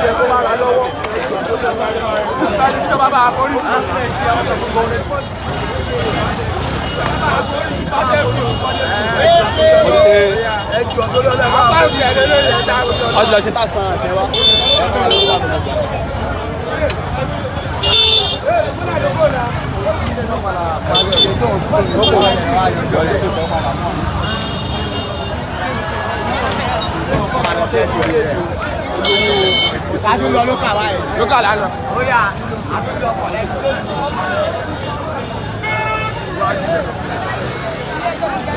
Jẹ́ kó bá ra lọ́wọ́. Ẹjọ́ tó lọ́lẹ́ bá wà. Wọ́n ti lọ ṣe tax kan àti ẹwà. Tàbí lọ lókà wáyé. Lókà lánàá. Ó yà àbí lọ kọ̀ lẹ́gbẹ̀ẹ́.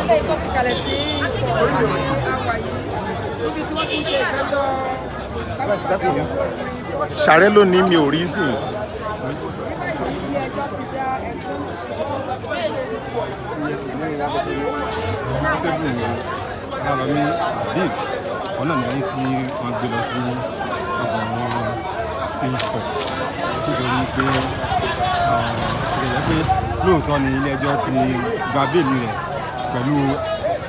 Ilé ìtọ́ fi kalẹ̀ sí ibi tí wọ́n ti ń ṣe ìgbẹ́jọ́. Ṣàrẹ́ lónìí mi ò rí sí i. Ilé ẹjọ́ ti dá ẹjọ́. Tébù Ọlọ́runmí Habib ọ̀nà ní ẹni tí wọ́n gbé lọ sí ọgbà ẹ̀wọ̀n Ifọ̀, nítorí pé ìrẹ̀lẹ̀ pé lóòótọ́ ni ilé ẹjọ́ ti gba béèlì rẹ̀ pẹ̀lú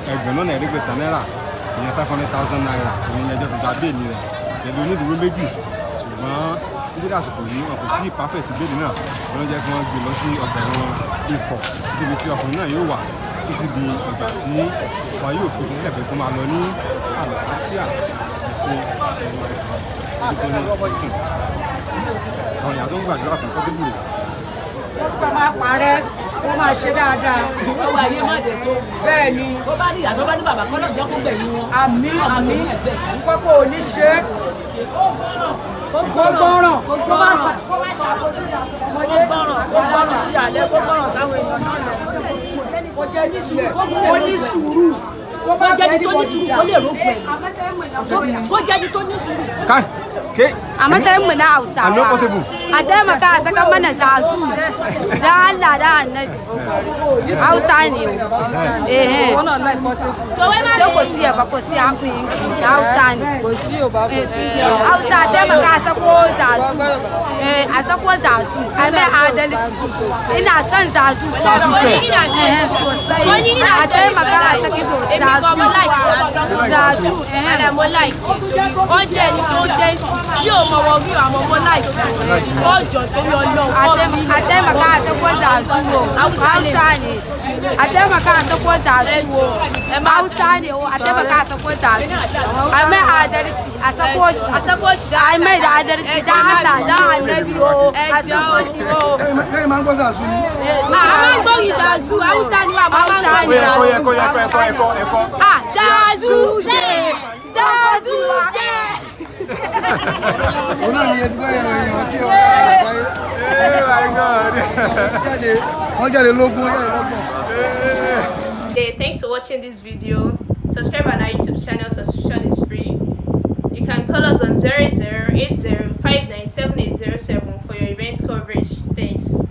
5,000 náírà, ìyẹn ₦500,000 ní ilé ẹjọ́ fi gba béèlì rẹ̀ pẹ̀lú onídùúró méjì. Ṣùgbọ́n nítorí àsìkò yìí wọn kò tí ì pàfẹ́tì béèlì náà, wọ́n jẹ́ kí wọ́n gbé lọ sí ọgbà ẹ̀wọ̀n Ifọ̀, níbi tí ọkùnrin náà yóò wà títí di ìgbà tí wọn yóò fi sílẹ̀ pé kó máa lọ ní àlàáfíà. Ẹ̀sìn ìdíkùn àwọn ìyá tó ń gbàdúrà fún Portable rẹ̀. Orúkọ máa parẹ́, wọ́n máa ṣe dáadáa. Ọwọ́ ayé má dé tó. Bẹ́ẹ̀ ni. Bó bá ní ìyá, tó bá ní bàbá, kọ́nà jẹ́ kó gbẹ̀yìn wọn. Àmín, àmín. Nǹkan kò ní ṣe é. Kó Kó gbọ́ràn. Kó má fà. Kó gbọ́ràn, kó gbọ́ràn sí alẹ́, kó gbọ́ràn sáwọn èèyàn náà lọ. Kó jẹ́ ní sùúrù. Kó ní sùúrù. Kó jẹ́ni tó ní sùúrù, kó lè rógbò ẹ̀. Kó jẹ́ni tó ní sùúrù. Kai ke. A matsayin mu na Hausawa, Allo Portable. a taimaka a saka mana Zazu da Allah da Annabi. Hausa ne eh sai kò sí ẹ̀bà, kò sí àpò English, Hausa ne. Hausa, a taimaka a sako Zazu, a sako Zazu, a mai adalci. Ina son Zazu Zazu. Sosai. A taimaka a saki Zazu, Zazu. Mo like ó jẹ́ ẹni tó jẹ́ bí ò mọ̀wọ́ rí, àmọ́ mo like ó jọ torí Ọlọ́run. A taimaka a sako Zazu o. Hausa ne. A taimaka a sako Zazu o. Hausa ne o. A taimaka a sako Zazu, a mai adalci, a sako shi, a sako shi, a mai da adalci dan Allah dan Annabi o, a sako shi o. Lẹ́yìn máa ń gbọ́ Zazu ni. A máa ń gbóyin Zazu, Hausa ni wà, máa ń Hausa gbóyin ni. Ó yẹ kó yẹ kó ẹ̀kọ́ ẹ̀kọ́ ẹ̀kọ́. Ah, Zazu ṣe Zazu ṣe. Òun náà ni ẹ ti gbọ́ yẹn ìwọ̀n tí ó Oh my God. jáde, wọ́n jáde lógún, wọ́n jáde lọ́gbọ̀n. Hey, thanks for watching this video. Subscribe on our YouTube channel, subscription is free. You can call us on 0080 for your event coverage. Thanks.